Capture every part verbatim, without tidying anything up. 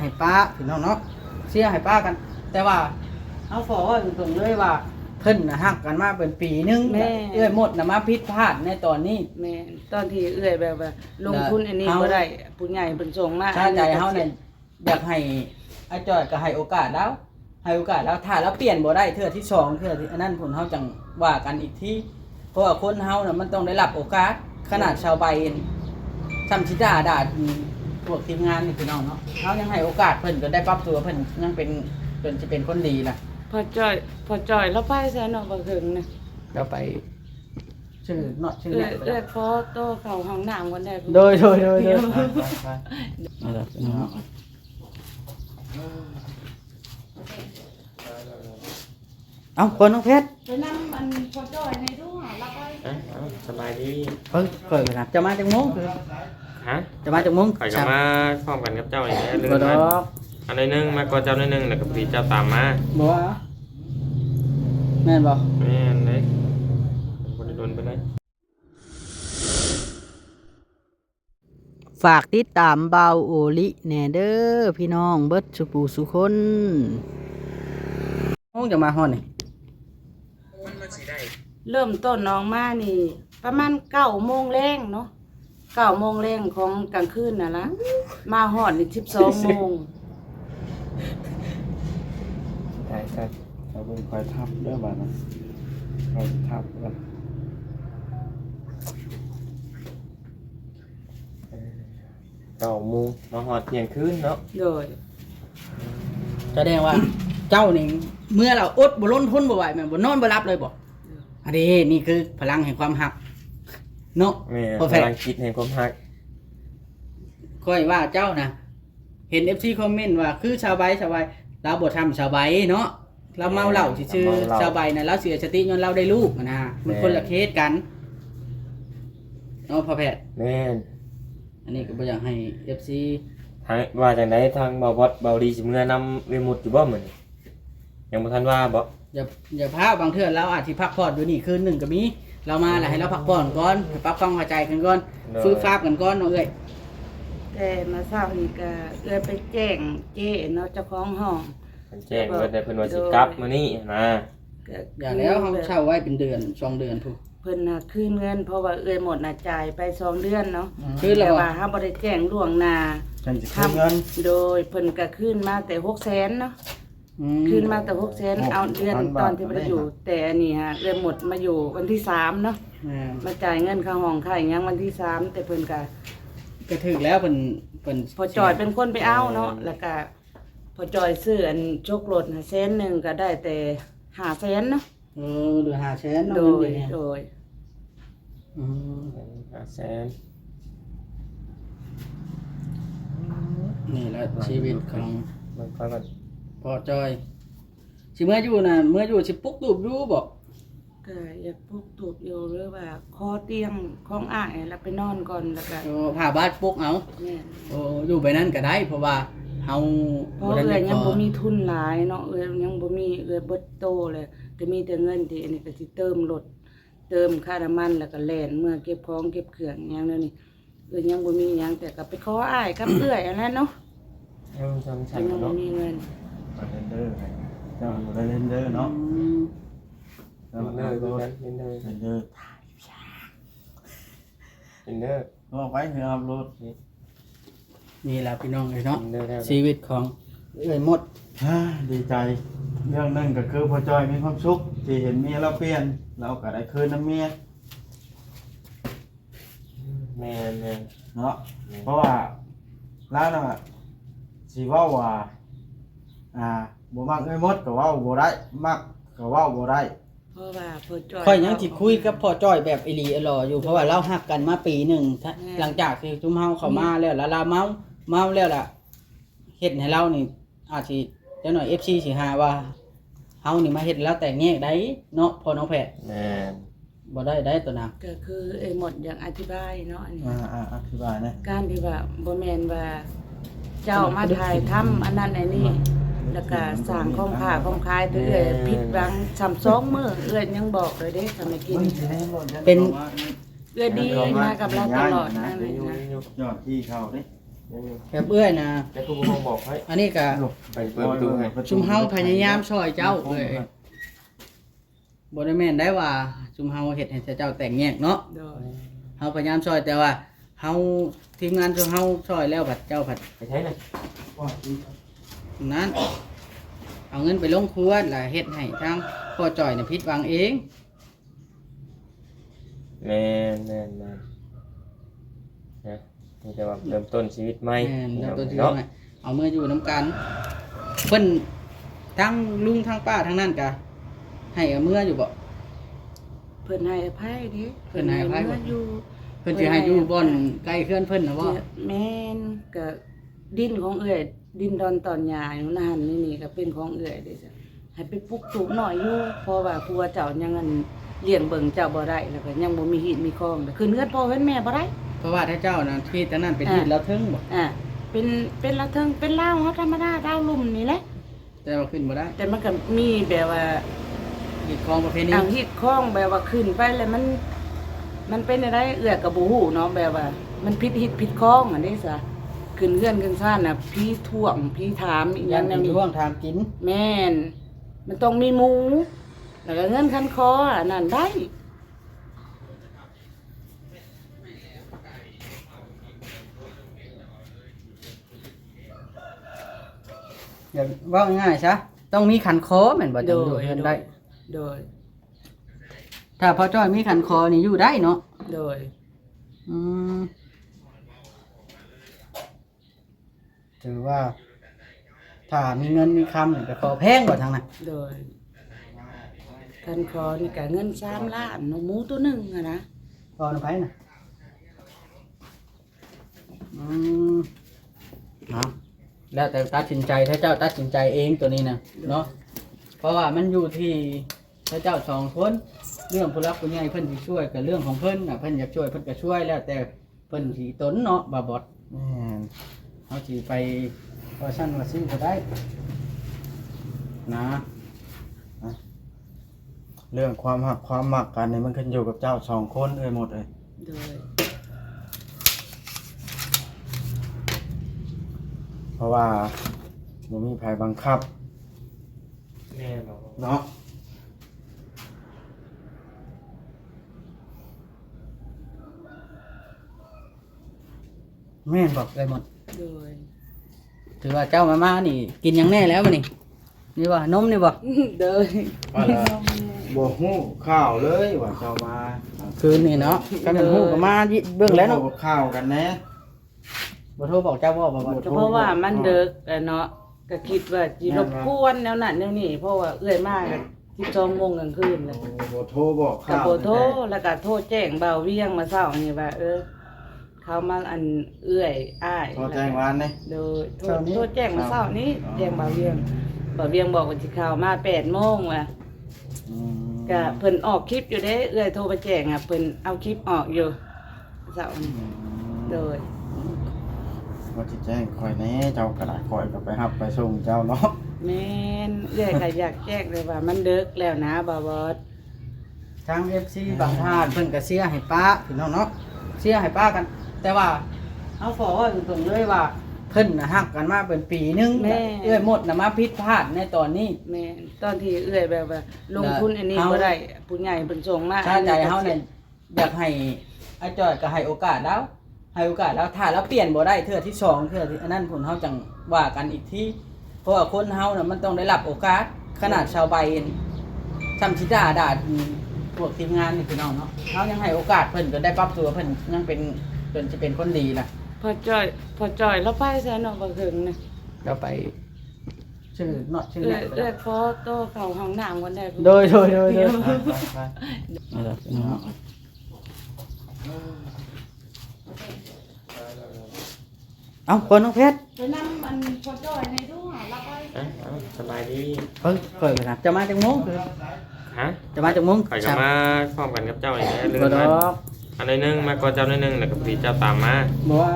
ให้ป้าพี่น้องเนาะ เสียให้ป้ากัน แต่ว่าเฮาขอเว้าตรงๆเลยว่า เพิ่นน่ะฮักกันมาเป็นปีหนึ่ง แม่น เอื้อยมดน่ะมาผิดพลาดในตอนนี้ แม่น ตอนที่เอื้อยแบบว่าลงทุนอันนี้ เฮา บ่ได้ ผู้ใหญ่เพิ่นส่งมา ถ้าใจเฮาเนี่ย อยากให้อ้ายจ้อยก็ให้โอกาสลาว ให้โอกาสลาว ถ้าลาวเปลี่ยนบ่ได้เทื่อที่สอง เทื่อที่อันนั้นพุ้น เฮาจั่งว่ากันอีกที เพราะว่าคนเฮาน่ะมันต้องได้รับโอกาส ขนาดชาวใบเอง ซ้ำสิด่า ด่าพวกทีมงานนี่พี่น้องเนาะ เฮายังให้โอกาสเพิ่นจนได้ปรับตัว เพิ่นยังเป็น จนสิเป็นคนดีล่ะ พ่อจ้อย พ่อจ้อยลาวไปไสเนาะ บักเถิงนะ ลาวไปชื่อเนาะ ชื่อ เอื้อย เอื้อย พ่อโตเข้าห้องน้ำก่อนได้ โดย โดย โดย โดย ไป ไป ไป เอาล่ะพี่น้อง เอ้า คนน้องเพชร ไปนำอันพ่อจ้อยในตู้หาลาวไป เอ้า เอ้า สบายดี เอ้ย ข่อยก็ถาม จะมาจักโมง ฮะ จะมาจักโมง ข่อยก็มาพร้อมกันกับเจ้านี่แหละ บ่ดอก อันหน่อยหนึ่ง มาก่อนเจ้าหน่อยหนึ่ง แล้วก็พอดีเจ้าตามมา บ่ว่า แม่นบ่ แม่นเด้ บ่ได้โดนไปเลย ฝากติดตามบ่าวโอลิแหน่เด้อพี่น้องเบิดสุผู้สุคน โมงจะมาฮอดนี่ เริ่มต้นออกมานี่ ประมาณเก้าโมงแลงเนาะ เก้าโมงแลงของกลางคืนน่ะละ มาฮอดนี่สิบสองโมง ได้ ได้ เอาเบิ่งคอยทับเด้อบาดนะ คอยทับกัน เก้าโมง มาฮอดเที่ยงคืนเนาะ โดย แสดงว่าเจ้านี่เมื่อแล้วอดบ่ล้นทนบ่ไหวแม่นบ่ นอนบ่หลับเลยบ่ อันนี้นี่คือพลังแห่งความฮักเนาะ แม่น พอแฟน พลังจิตแห่งความฮัก ข้อยว่าเจ้านะ เห็น เอฟซี คอมเมนต์ว่าคือสาวใบ สาวใบ ลาวบ่ทำสาวใบเนาะ ลาวเมาเหล้าซื่อๆ เมาเหล้า สาวใบนะ ลาวเสียสติย้อนลาวได้ลูกนะ มัน แม่น คนละเคสกันเนาะพ่อแพทย์ แม่น อันนี้ก็บ่อยากให้ เอฟซี ทาง ว่าจังใด ทางบ่าวบอสบ่าวดีสิเมือนำเวมุดอยู่บ่มื้อนี้ ยังบ่ทันว่าบ่ อย่า อย่าพา บางเทื่อลาวอาจสิพักผ่อนอยู่นี่คืนหนึ่งก็มี ลาวมาแล้วให้ลาวพักผ่อนก่อน ให้ปรับความเข้าใจกันก่อน โดย ฟื้นฟาบกันก่อนเนาะเอื้อย แต่มาเช้านี่ก็เอื้อยไปแจ้งเจ๊เนาะ เจ้าของห้อง เพิ่นแจ้งไว้แต่เพิ่นว่าสิกลับมื้อนี้นะ ก็ อย่าแล้ว เฮาเช่าไว้เป็นเดือนสองเดือนพุ้น เพิ่นน่ะคืนเงิน เพราะว่าเอื้อยหมดน่ะจ่ายไปสองเดือนเนาะ อืม คือแล้ว แต่ว่าเฮาบ่ได้แจ้งล่วงหน้า เพิ่นสิคืนเงิน โดยเพิ่นก็คืนมาแต่หกแสนเนาะ อืม คืนมาแต่หกแสน โอ้ เอาเดือน หกพันบาท ตอนที่บ่ได้อยู่ แต่อันนี้ฮะ เอื้อยหมดมาอยู่วันที่สามเนาะ แม่น มาจ่ายเงินค่าห้องค่าอิหยังวันที่สาม แต่เพิ่นก็ ก็ถือแล้วเพิ่น เพิ่น พ่อจ้อยเป็นคนไปเอาเนาะ แล้วก็ พ่อจ้อยซื้ออันจกรถน่ะแสนหนึ่งก็ได้แต่ห้าแสนเนาะ เออ เหลือห้าแสนเนาะ โดย เงินเดือนเนี่ย โดย อืม ห้าแสน นี่แหละชีวิตของ มันก็แบบ พ่อจ้อย สิเมืออยู่น่ะ เมืออยู่สิปลุกตูบอยู่บ่ ก็อยากปลุกตูบอยู่ หรือว่าขอเตียงของอ้ายแล้วไปนอนก่อน แล้วก็ โอ้ ผ้าบาดปลุกเอา แม่น โอ้ อยู่ไปนั่นก็ได้ เพราะว่าเฮา เพราะ บ่ทันได้ เอื้อยยัง ขอ บ่มีทุนหลายเนาะ เอื้อยยังบ่มี เอื้อยเบิดโตเลย ก็มีแต่เงินที่อันนี้ก็สิเติมรถ เติมค่าน้ำมัน แล้วก็แล่นเมือเก็บของเก็บเครื่องหยังแนวนี้ เอื้อยยังบ่มีหยัง แต่ก็ไปขออ้ายกับเอื้อยอันนั้นเนาะ เออ จังซั่น ยังบ่ เนาะ มีเงิน เรนเดอร์ เจ้าอยู่เรนเดอร์เนาะ อืม เจ้า เรนเดอร์คือกัน เรนเดอร์ เรนเดอร์ เรนเดอร์ ก็ไปเฮืออัพโหลด นี่แหละพี่น้องเอ้ยเนาะ เรนเดอร์แล้ว ชีวิตของเอื้อยมด อ่า ดีใจ เรื่องหนึ่งก็คือพ่อจ้อยมีความสุขที่เห็นเมียเราเปลี่ยน เราก็ได้คืนน้ำเมีย แม่นๆ เนาะ แม่น เพราะว่าลาวน่ะสิเว้าว่า อ่า บ่มักเอื้อยมดก็เว้าบ่ได้ มักก็เว้าบ่ได้ เพราะว่าพ่อจ้อย ข้อยยังสิคุยกับพ่อจ้อยแบบอีหลีอีหลออยู่ เพราะว่าลาวฮักกันมาปีหนึ่ง แม่น หลังจากที่ซุมเฮาเข้ามาแล้ว แล้วลาวเมา เมาแล้วล่ะ เฮ็ดให้ลาวนี่ อาจสิจักหน่อย เอฟซี สิหาว่า เฮานี่มาเฮ็ดลาวแตกแยกได้เนาะ พ่อน้องแพทย์ แม่น บ่ได้ได้ตัวนะ ก็คือไอ้หมดอยากอธิบายเนาะอันนี้ อ่า อ่า อธิบายนะ การที่ว่าบ่แม่นว่าเจ้ามาถ่ายทำอันนั้นอันนี้ แล้วก็สร้างของข้าของขายไปเรื่อย แม่น ผิดหวังซ้ำสองมื้อ เอื้อยยังบอกเลยเด้ สมัยกิน เป็น เอื้อยดีมากับเราตลอดนั่นแหละนะ ยอดที่เขาเด้ แบบเอื้อยนะ แต่คือบ่บอกไผ อันนี้ก็ ไปเปิดประตูให้ ซุมเฮาพยายามช่วยเจ้าเอ้ย บ่ได้แม่นได้ว่าซุมเฮาเฮ็ดให้เจ้าแตกแยกเนาะ โดย เฮาพยายามช่วย แต่ว่าเฮา ทีมงานซุมเฮาช่วยแล้วบัดเจ้าบัด ไปใช้น่ะ นั้น เอาเงินไปลงครัวแล้วเฮ็ดให้ทางพ่อจ้อยน่ะผิดหวังเอง แม่นๆๆ นะ มีแต่ว่าเริ่มต้นชีวิตใหม่ แม่น เริ่มต้นชีวิตใหม่ เนาะ เอาเมืออยู่นำกัน เพิ่น ทั้งลุงทั้งป้าทั้งนั้นกะ ให้เอาเมืออยู่บ่ เพิ่นให้อภัยเด้ เพิ่นให้อภัย เพิ่นให้เมืออยู่ เพิ่นสิให้อยู่บ่อนใกล้เฮือนเพิ่นน่ะบ่ แม่น ก็ดินของเอื้อย ดินดอนตอนหญ้าอยู่นั่นนี่ นี่ก็เป็นของเอื้อยเด้จ้ะ ให้ไปปลูกตูบน้อยอยู่ เพราะว่าผัวเจ้ายังอันเลี้ยงเบิ่งเจ้าบ่ได้ แล้วก็ยังบ่มีฮีดมีคอง แล้วขึ้นเฮือนพ่อเฮือนแม่บ่ได้ เพราะว่าถ้าเจ้านั้นที่ตอนนั้นเป็น อ่า ฮีดลาวเทิงบ่ อ่า เป็น เป็นลาวเทิง เป็นลาวเฮาธรรมดา ลาวลุ่มนี่แหละ แต่ว่าขึ้นบ่ได้ แต่มันก็มีแบบว่า ฮีดคองประเพณี อ่า ฮีดคองแบบว่าขึ้นไปแล้วมัน มันเป็นอะไรเอื้อยก็บ่ฮู้เนาะ แบบว่า มันผิดฮีดผิดคองอันนี้ซะ ขึ้นเฮือนขึ้นซานน่ะ ผีท่วง ผีถามอีหยังแนวนี้ ย่านผีท่วงถามกิน แม่น มันต้องมีหมู่ แล้วก็เงินคันคออันนั้นได้ อย่าเว้าง่ายๆซะ ต้องมีคันคอแม่นบ่ จังอยู่เฮือนได้ โดย โดย ถ้าพ่อจ้อยมีคันคอนี่อยู่ได้เนาะ โดย อืม ถือว่า ถ้ามีเงินมีคำนี่ไปขอแพงกว่าทางนั้น โดย คันคอนี่ก็เงินสามล้านเนาะ หมูตัวหนึ่งอะนะ ขอนำไผน่ะ อืม เนาะ แล้วแต่ตัดสินใจ ถ้าเจ้าตัดสินใจเองตัวนี้นะ เนาะ เพราะว่ามันอยู่ที่ พระเจ้าสองคน เรื่องผู้หลักผู้ใหญ่เพิ่นสิช่วยก็เรื่องของเพิ่นน่ะ เพิ่นอยากช่วยเพิ่นก็ช่วย แล้วแต่เพิ่นสิตนเนาะ บ่าวบอส แม่น เฮาสิไปว่าซั่นว่าซี่บ่ได้ นะ นะ เรื่องความฮักความมักกันนี่มันขึ้นอยู่กับเจ้าสองคนเอ้ยหมดเอ้ย โดย เพราะว่าบ่มีไผบังคับ แม่นบ่ เนาะ แม่นบ่เอ้ยหมด โดย ถือว่าเจ้ามาม่านี่กินหยังแน่แล้วบัดนี้ นี่บ่ นมนี่บ่ โดย ว่าละ บ่ฮู้ข่าวเลยว่าเจ้ามา คืนนี่เนาะ คันมันฮู้ก็มาเบิ่งแล้วเนาะ บ่ข่าวกันแน่ บ่โทรบอกเจ้าบ่ บ่ บ่ ก็เพราะว่ามันดึกแล้วเนาะ ก็คิดว่าสิรบกวนแนวนั้นแนวนี้ เพราะว่าเอื้อยมาก็สิบสองโมงกลางคืนแล้ว โอ้ บ่โทรบอกข่าว ก็บ่โทร แท้ๆ แล้วก็โทรแจ้งบ่าวเวียงมาเช้านี่ว่า เออ เขามาอันเอื้อยอ้าย โทรแจ้งวานนี่ โดย โทร เช้านี้ โทรแจ้งมาเช้านี้ อ๋อ แจ้งบ่าวเวียง บ่าวเวียงบอกว่าสิเข้ามาแปดโมงว่ะ อืม ก็เพิ่นออกคลิปอยู่เด้ เอื้อยโทรไปแจ้งอ่ะ เพิ่นเอาคลิปออกอยู่ เช้านี้ อืม โดย ว่าสิแจ้งข่อยแน่ เจ้าก็ได้ ข่อยก็ไปรับไปส่งเจ้าเนาะ แม่น เอื้อยก็อยากแจ้งเลยว่ามันดึกแล้วนะ บ่าวบอส ทาง เอฟซี บางท่านเพิ่นก็เชียร์ให้ปะพี่น้องเนาะ เชียร์ให้ปะกัน แต่ว่าเฮาขอเว้าตรงๆเลยว่า เพิ่นน่ะฮักกันมาเป็นปีหนึ่ง แม่น เอื้อยมดน่ะมาผิดพลาดในตอนนี้ แม่น ตอนที่เอื้อยแบบว่าลงทุนอันนี้บ่ได้ ผู้ใหญ่เพิ่นส่งมา ถ้าใจเฮาเนี่ย อยากให้อ้ายจ้อยก็ให้โอกาสลาว ให้โอกาสลาว ถ้าลาวเปลี่ยนบ่ได้เทื่อที่สอง เทื่อที่อันนั้นพุ้น เฮาจั่งว่ากันอีกที เพราะว่าคนเฮาน่ะมันต้องได้รับโอกาส ขนาดชาวใบเอง ซ้ำสิด่า ด่าพวกทีมงานนี่พี่น้องเนาะ เฮายังให้โอกาสเพิ่นจนได้ปรับตัว เพิ่นยังเป็น เพิ่นสิเป็นคนดีล่ะ พ่อจ้อย พ่อจ้อยลาวไปไสเนาะ บักเถิงนะ ลาวไป ชื่อเนาะ ชื่อ เอื้อย เอื้อยขอโตเข้าห้องน้ำก่อนได้บ่ โดย โดย โดย โดย ไป ไป ไป เอาล่ะพี่น้อง เอ้า คนน้องเพชร ไปนำอันพ่อจ้อยในตู้หาลาวไป เอ้า เอ้า สบายดี เอ้ย ข่อยก็ถาม จะมาจักโมง ฮะ จะมาจักโมง ข่อยก็มาพร้อมกันกับเจ้านี่แหละ ลืม บ่ดอก อันหน่อยหนึ่ง มาก่อนเจ้าหน่อยหนึ่ง แล้วก็พอดีเจ้าตามมา บ่ว่า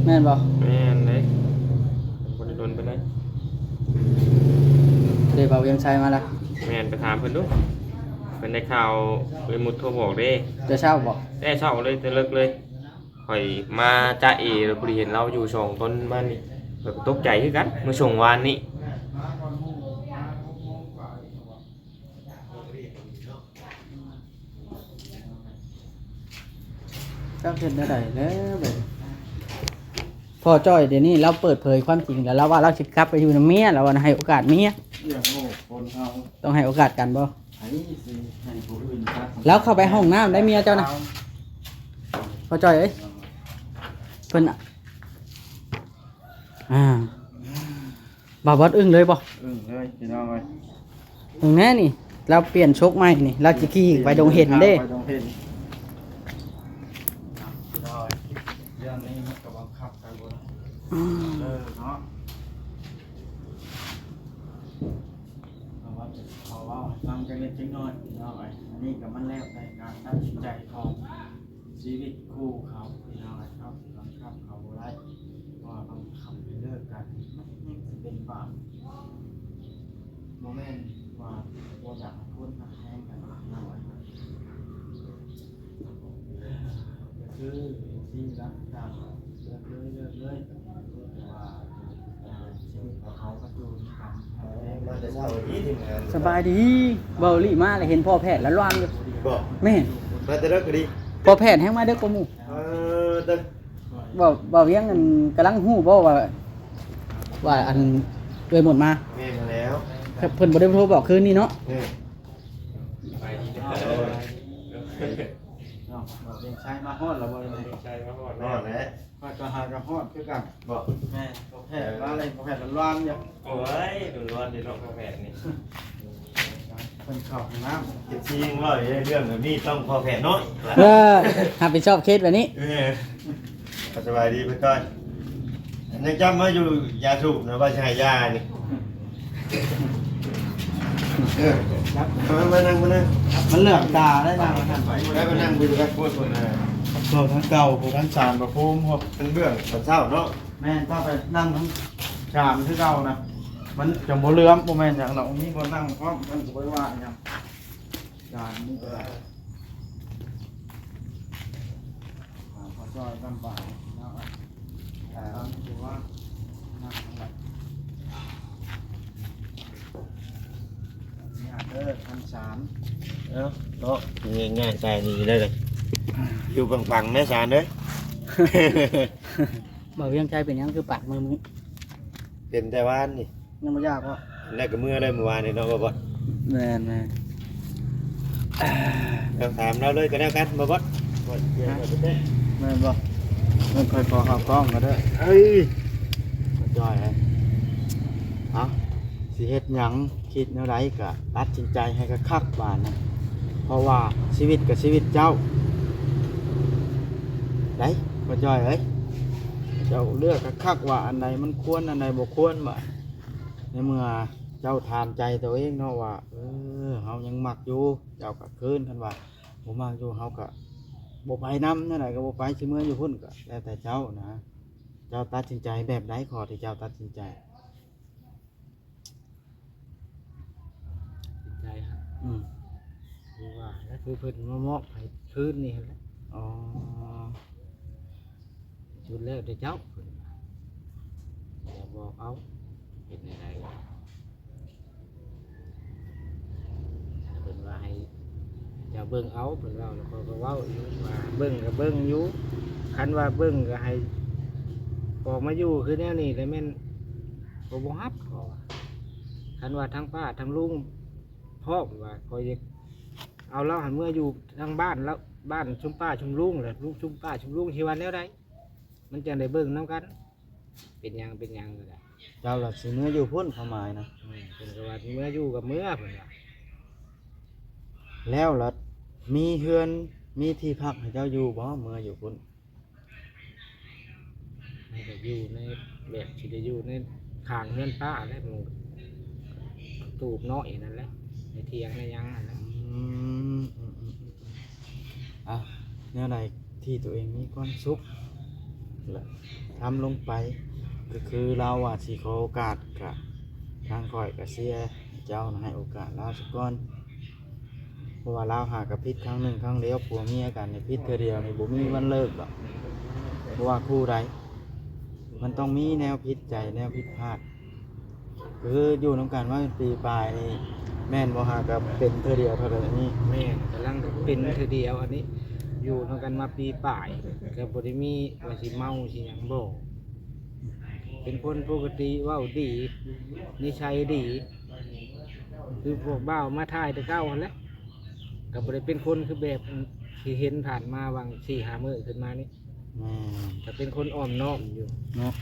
แม่นบ่ แม่นเด้ บ่ได้โดนปานใด เด้ บ่าวเวียงชัยมาละ แม่น ไปถามเพิ่นดู เพิ่นได้ข่าว เอ้ยมุดโทรบอกเด้ แต่เช้าบ่ แต่เช้าเลย แต่เลิกเลย ข้อยมาจ้าเอ แล้วพอดีเห็นลาวอยู่สองคนมานี่ ข้อยก็ตกใจคือกัน มื้อช่วงวานนี้ จักเฮ็ดแนวใดแล้วบัดนี้ พ่อจ้อยเดี๋ยวนี้ลาวเปิดเผยความจริงแล้ว ลาวว่าลาวสิกลับไปอยู่นำเมีย ลาวว่าให้โอกาสเมีย เรื่องโลกคนเฮา ต้องให้โอกาสกันบ่ ไผสิให้ผู้อื่นตัดสินใจ ลาวเข้าไปห้องน้ำได้เมียเจ้านะ พ่อจ้อยเอ้ย เพิ่นน่ะ อ่า บ่าวบอสอึ้งเลยบ่ อึ้งเลยพี่น้องเอ้ย อึ้งแน่นี่ ลาวเปลี่ยนโฉกใหม่นี่ ลาวสิขี่ไปดงเห็นเด้ ไปดงเห็น พี่น้องเอ้ย เรื่องนี้มันก็บังคับกันบ่ได้ อืม เออเนาะ เอาว่าจะขอเว้าให้ฟังจักเล็กจักน้อยพี่น้องเอ้ย อันนี้ก็มันแล้วแต่การตัดสินใจของชีวิตคู่เขาพี่น้องเอ้ย เฮาสิบังคับเขาบ่ได้ เพราะว่าบังคับให้เลิกกัน มันยังสิเป็นบาป บ่แม่นว่าบ่อยากให้คนฮักแฮงกันพี่น้องเอ้ย ก็คือที่รักกัน เลิกเลย เลิกเลย แต่ว่า อ่า ชีวิตของเขาก็อยู่ด้วยกัน มาแต่เช้าดีทีมงาน สบายดี เบาหลีมาแล้วเห็นพ่อแพทย์แล้วร้อนอยู่ บอก แม่น มาแต่เลิกก็ดี พ่อแพทย์แฮงมาเด้อกว่าหมู่ เออ แต่ เว้า เว้าเวียงกันกำลังฮู้บ่ว่า ว่าอันเอื้อยหมดมา แม่นแล้ว เพิ่นบ่ได้โทรบอกคืนนี้เนาะ แม่น ไปดีเด้อ เนาะ บอกเวียงชัยมาฮอดแล้วบ่ได้ ใช่มาฮอด ฮอดแล้ว ข้อยก็หาก็ฮอดคือกัน บอก แม่น พ่อแพทย์มาเลย พ่อแพทย์ร้อนอยู่ โอ้ย ร้อนๆ เด้เนาะพ่อแพทย์นี่ เพิ่นเข้าห้องน้ำ เอฟซียังเว้าอยู่เรื่องแบบนี้ต้องพ่อแพทย์น้อย เออ รับผิดชอบเคสแบบนี้ เออ สบายดีพ่อจ้อย ยังจำมาอยู่ยาสูบนะ ว่าสิให้ยานี่ เออ ครับ มา มานั่ง มานั่ง มันเหลืองตาได้นั่งมานั่งไป ได้มานั่งคุยกันพูดคนนะ พวกทั้งเก่า พวกทั้งสารพระภูมิ พวกทั้งเบื้องตอนเช้าเนาะ แม่น ถ้าไปนั่งทั้งสามคือเก่านะ มันจังบ่เหลื่อม บ่แม่นหยังดอก มีบ่นั่งพร้อม มันก็บ่ได้ว่าหยัง จานนี่ก็ได้ อ่า พอจ้อยลำบากเนาะ อ่า ถือว่านั่งลำบาก เนี่ยเด้อ ท่านสาร เอ้า เนาะ ง่ายๆ ใส่นี่ได้เลย อยู่ปังๆ นะสารเด้อ บ่าวเวียงชัยเป็นหยังคือปากมือมึง เป็นแต่วานนี่ ยังบ่อยากบ่ แล้วก็เมื่อได้เมื่อวานนี่เนาะ บ่าวบอส แม่นๆ ต้องถามเราเลยก็แล้วกัน บ่าวบอส แม่นบ่ แม่น ค่อยขอเข้ากล้องก็ได้ เอ้ย บ่จ้อยเอ้ย เอ้า สิเฮ็ดหยัง คิดแนวใดก็ตัดสินใจให้คักๆ บาดนะ เพราะว่าชีวิตก็ชีวิตเจ้า ได้ บ่จ้อยเอ้ย เจ้าเลือกคักๆ ว่าอันใดมันควร อันใดบ่ควร บาด ในเมื่อเจ้าถามใจตัวเองเนาะว่า เออ เฮายังมักอยู่ เจ้าก็คืน คันว่าบ่มักอยู่ เฮาก็บ่ไปนำ แนวใดก็บ่ไป สิเมืออยู่พุ้นก็แล้วแต่เจ้านะ เจ้าตัดสินใจแบบใด ข้อที่เจ้าตัดสินใจ สินใจฮะ อืม คือว่า แล้วคือเพิ่นมามอบให้คืนนี่หั่นแหละ อ๋อ สุดแล้วแต่เจ้า เพิ่นว่า อย่าบอกเอา เป็นจั่งใด เพิ่นว่าให้เจ้าเบิ่งเอา เพิ่นเว้า แล้วข้อยก็เว้าอยู่ว่าเบิ่งก็เบิ่งอยู่ คันว่าเบิ่งก็ให้ออกมาอยู่คือแนวนี้แล้วแม่นข้อยบ่ฮับ ข้อยว่า คันว่าทั้งป้าทั้งลุงพร้อมว่าข้อยอยากเอาลาวหั้นเมืออยู่ทางบ้านลาว บ้านซุมป้าซุมลุงแหละ ลุงซุมป้าซุมลุงสิว่าแนวใด มันจั่งได้เบิ่งนำกัน เป็นหยังเป็นหยังก็ได้ เจ้าล่ะสิเมืออยู่พุ้น ความหมายนะ อืม เพิ่นก็ว่าเมืออยู่กับเมือ เพิ่นว่า แล้วล่ะมีเฮือนมีที่พักให้เจ้าอยู่บ่ เมืออยู่พุ้น มันก็อยู่ในแบบสิได้อยู่ในข้างเฮือนป้าแหละ มันตูบน้อยนั่นแหละ ในเถียงในหยังนั่นแหละ อืม อืม อืม อืม อ่ะ แนวใดที่ตัวเองมีความสุข และทำลงไป ก็คือลาวว่าสิขอโอกาส ก็ทางข้อยก็เชียร์ให้เจ้านะ ให้โอกาสลาวซะก่อน เพราะว่าลาวหากะผิดครั้งหนึ่งครั้งเดียว ผัวเมียกันนี่ผิดเทื่อเดียวนี่บ่มีวันเลิกดอก บ่ว่าคู่ใด มันต้องมีแนวผิดใจแนวผิดพลาด คืออยู่นำกันมาเป็นปีปลายนี่ แม่นบ่ฮะ ก็เป็นเทื่อเดียวเท่านั้นนี่ แม่น กำลังเป็นเทื่อเดียวอันนี้ อยู่นำกันมาปีปลาย ก็บ่ได้มีว่าสิเมาสิหยังบ่ เป็นคนปกติเว้าดี นิสัยดี คือพวกบ่าวมาถ่ายแต่เก่าหั่นแหละ ก็บ่ได้เป็นคนคือแบบที่เห็นผ่านมาหว่างสี่ห้ามื้อขึ้นมานี่ แม่น ก็เป็นคนอ่อนน้อมอยู่ เนาะ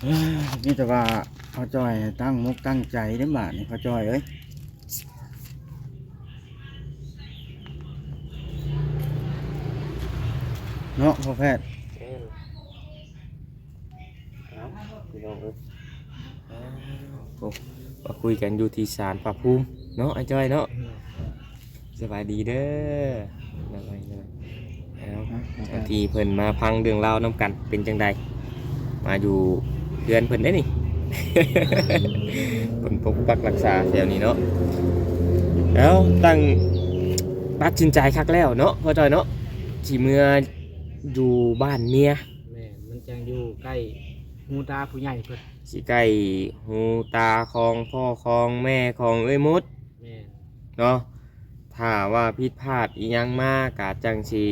เอ้ย มีแต่ว่าพ่อจ้อยตั้งมกตั้งใจเด้อบาดนี้ พ่อจ้อยเอ้ย เนาะ พ่อแพทย์ แม่น เอ้า พี่น้องเอ้ย โอ้ มาคุยกันอยู่ที่ศาลพระภูมิเนาะ อ้ายจ้อยเนาะ สบายดีเด้อ โดย โดย เอ้า อ่ะ บางทีเพิ่นมาฟังเรื่องราวนำกัน เป็นจั่งใด มาอยู่เฮือนเพิ่นเด้นี่ เพิ่นปกปักรักษาแถวนี้เนาะ แล้วตั้ง ตัดสินใจคักแล้วเนาะ พ่อจ้อยเนาะ สิเมืออยู่บ้านเมีย แม่น มันจั่งอยู่ใกล้หูตาผู้ใหญ่เพิ่น สิใกล้หูตาของพ่อของแม่ของเอื้อยมด แม่น เนาะ ถ้าว่าผิดพลาดอีหยังมาก็จั่งสิ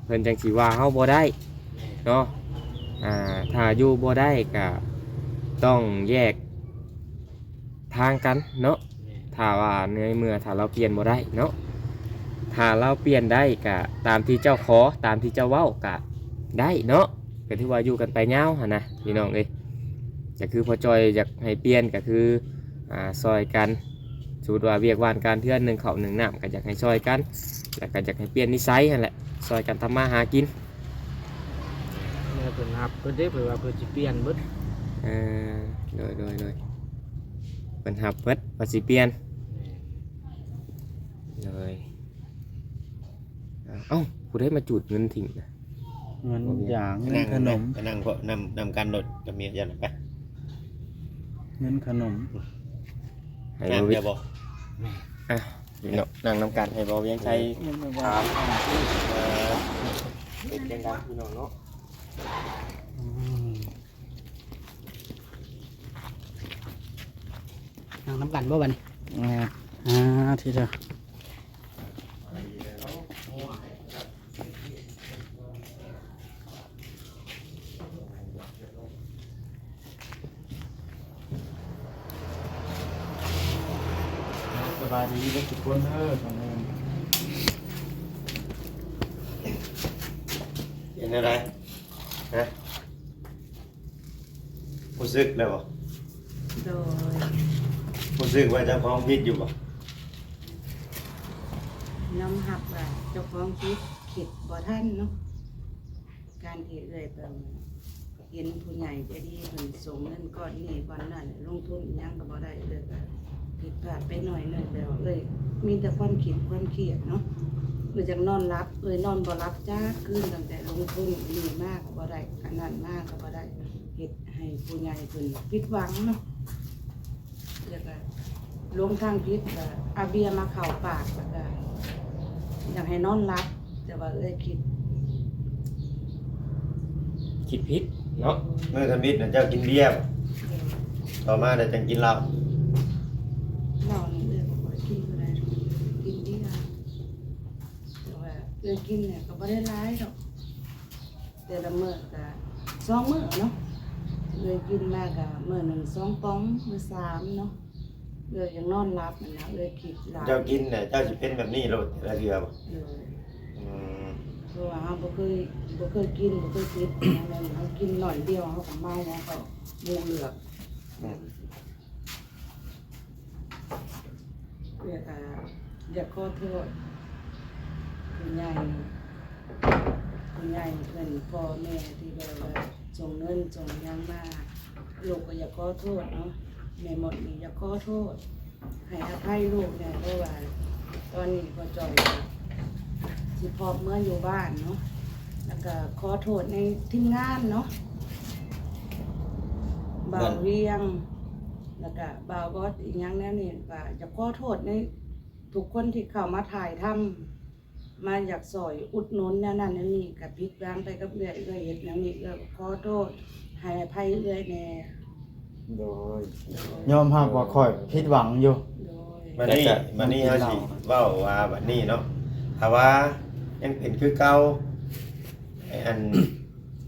เพิ่นจั่งสิว่าเฮาบ่ได้ แม่น เนาะ อ่า ถ้าอยู่บ่ได้ก็ต้องแยกทางกันเนาะ แม่น ถ้าว่าในเมื่อถ้าลาวเปลี่ยนบ่ได้เนาะ ถ้าลาวเปลี่ยนได้ก็ตามที่เจ้าขอ ตามที่เจ้าเว้าก็ได้เนาะ ก็ถือว่าอยู่กันไปยาวหั่นนะพี่น้องเอ้ย ก็คือพ่อจ้อยอยากให้เปลี่ยนก็คือ อ่า ซ่อยกัน สมมุติว่าเวียกบ้านการเรือน นึ่งข้าวนึ่งน้ำ ก็อยากให้ซ่อยกัน แล้วก็อยากให้เปลี่ยนนิสัยหั่นแหละ ซ่อยกันทำมาหากิน แล้วเพิ่นฮับเพิ่นเด้ เพิ่นว่าเพิ่นสิเปลี่ยนเบิด เออ โดย โดย โดย เพิ่นฮับเบิดว่าสิเปลี่ยน แม่น โดย เอ้า ผู้ใดมาจูดเงินทิ้งนะ เงินหยัง เงินขนม ไปนั่ง ไปนั่ง เพราะนำ นำกันโลด กับเมียเจ้าน่ะไป เงินขนม ให้ นั่ง บ่าววิทย์ เดี๋ยวบอก อ่ะ พี่น้อง นั่งนำกัน ให้บ่าวเวียงชัย เงินไม่ว่า ถาม เออ เป็นจั่งใดพี่น้องเนาะ อืม นั่งนำกันบ่บัดนี้ อ่า อ่า ทีเดียว สบายดีเด้อทุกคนเด้อ เป็นอะไร ฮะ รู้สึกแล้วบ่ โดย รู้สึกว่าเจ้าของผิดอยู่บ่ ยอมรับว่าเจ้าของผิด คิดบ่ทันเนาะ การที่เอื้อยไปเห็นผู้ใหญ่ใจดีเพิ่นส่งเงินก้อนนี้ก้อนนั้น ลงทุนอิหยังก็บ่ได้ เอื้อยก็ผิดพลาดไปหน่อยหนึ่ง แต่ว่าเอื้อยมีแต่ความคิดความเครียดเนาะ เอื้อยจักนอนหลับ เอื้อยนอนบ่หลับจักคืน ตั้งแต่ลงทุนนี่มาก็บ่ได้ อันนั้นมาก็บ่ได้ เฮ็ดให้ผู้ใหญ่เพิ่นผิดหวังเนาะ แล้วก็ลงทางผิดก็เอาเบียร์มาเข้าปาก แล้วก็อยากให้นอนหลับ แต่ว่าเอื้อยคิด คิดผิดเนาะ มื้อทำอิฐน่ะเจ้ากินเบียร์บ่ เออ ต่อมาได้จังกินเหล้า เหล้านี่เอื้อยบ่ค่อยกินเท่าใดดอก กินเบียร์ แต่ว่าเอื้อยกินเนี่ยก็บ่ได้หลายดอก แต่ละมื้อก็สองมื้อเนาะ เอื้อยกินมาก็มื้อหนึ่งสองป๋องหรือสามเนาะ เอื้อยยังนอนหลับนั่นนะ เอื้อยคิดหลาย เจ้ากินน่ะ เจ้าสิเป็นแบบนี้โลดแต่ละเทื่อบ่ โดย อืม เพราะว่าเฮาบ่เคย บ่เคยกิน บ่เคยติด อันนั้นเฮากินหน่อยเดียวเฮาก็เมา เฮาก็บ่เลือก อืม เอื้อยก็อยากขอโทษผู้ใหญ่ ผู้ใหญ่เพิ่น พ่อแม่ที่แบบว่าส่งเงินส่งหยังมา ลูกก็อยากขอโทษเนาะ แม่มดนี่อยากขอโทษ ให้อภัยลูกแหน่ เพราะว่าตอนนี้พ่อจ้อยก็สิพร้อมเมืออยู่บ้านเนาะ แล้วก็ขอโทษในทีมงานเนาะ บ่าวเวียง แล้วก็บ่าวบอสอีหยังแนวนี้ ก็อยากขอโทษในทุกคนที่เข้ามาถ่ายทำ มาอยากซ่อยอุดหนุนแนวนั้นแนวนี้ ก็ผิดหวังไปกับเอื้อย เอื้อยเฮ็ดแนวนี้ เอื้อยก็ขอโทษ ให้อภัยเอื้อยแหน่ โดย ยอมรับว่าข้อยผิดหวังอยู่ โดย บัดนี้ แต่ บัดนี้เฮาสิเว้าว่าบัดนี้เนาะ ถ้าว่ายังเป็นคือเก่า ไอ้อัน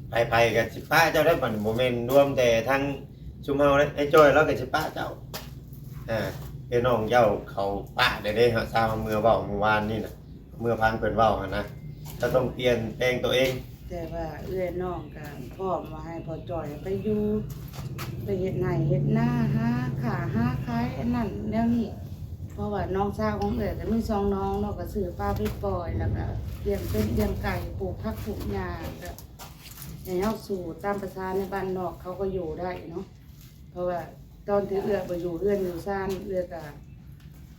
ไผๆก็สิปะเจ้าได้ บัดนี้บ่แม่นรวมแต่ทั้งซุมเฮาเด้ ไอ้จ้อยลาวก็สิปะเจ้า อ่า ไอ้น้องเจ้าเขาปะได้เด้ เฮาซาวเมื่อเว้าเมื่อวานนี่น่ะ เมื่อฟังเพิ่นเว้าหั่นนะ ก็ต้องเปลี่ยนแปลงตัวเอง แต่ว่าเอื้อยน้องก็พร้อมว่าให้พ่อจ้อยไปอยู่ ไปเฮ็ดไร่เฮ็ดนา หาค้าหาขายอันนั้นแนวนี้ เพราะว่าน้องสาวของเอื้อยก็มีสองน้องเนาะ ก็ซื้อปลาไปปล่อย แล้วก็เลี้ยงเป็ดเลี้ยงไก่ ปลูกผักปลูกหญ้า ก็ให้เฮาสู้ตามประสาในบ้านนอกเขาก็อยู่ได้เนาะ เพราะว่าตอนที่เอื้อยบ่อยู่เฮือนอยู่ซาน เอื้อยก็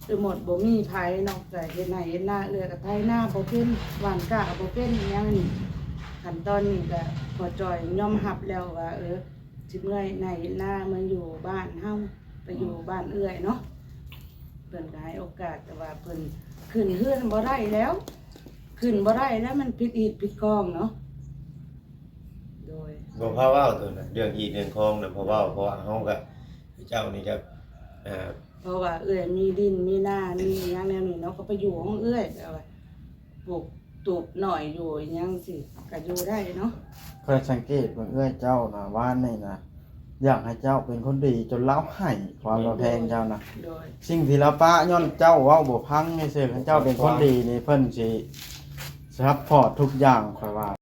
คือหมดบ่มีไผเนาะ ก็เฮ็ดไร่เฮ็ดนา เอื้อยก็ไถนาบ่เป็น หว่านกล้าบ่เป็นอิหยังนี่ คันตอนนี้ก็พ่อจ้อยยอมรับแล้วว่า เออ สิเมือเฮ็ดไร่เฮ็ดนา มาอยู่บ้านเฮา ไปอยู่บ้านเอื้อยเนาะ เพิ่นก็ให้โอกาส แต่ว่าเพิ่นขึ้นเฮือนบ่ได้แล้ว ขึ้นบ่ได้แล้ว มันผิดฮีตผิดคองเนาะ โดย บ่พาเว้าตัวน่ะ เรื่องฮีตเรื่องคองน่ะ พอเว้า เพราะว่าเฮาก็ เจ้านี่ก็ อ่า เพราะว่าเอื้อยมีดินมีนา มีอิหยังแนวนี้เนาะ ก็ไปอยู่ของเอื้อย แบบว่าปลูกตูบน้อยอยู่อิหยังสิ ก็อยู่ได้เนาะ ข้อยสังเกตเบิ่งเอื้อยเจ้านะ วานนี่นะ อยากให้เจ้าเป็นคนดีจนลาวไห้ ความว่าแพงเจ้านะ โดย สิ่งที่ลาวปะย้อนเจ้าเว้าบ่ฟังซื่อๆ คันเจ้าเป็นคนดีนี่เพิ่นสิซัพพอร์ตทุกอย่าง ข้อยว่า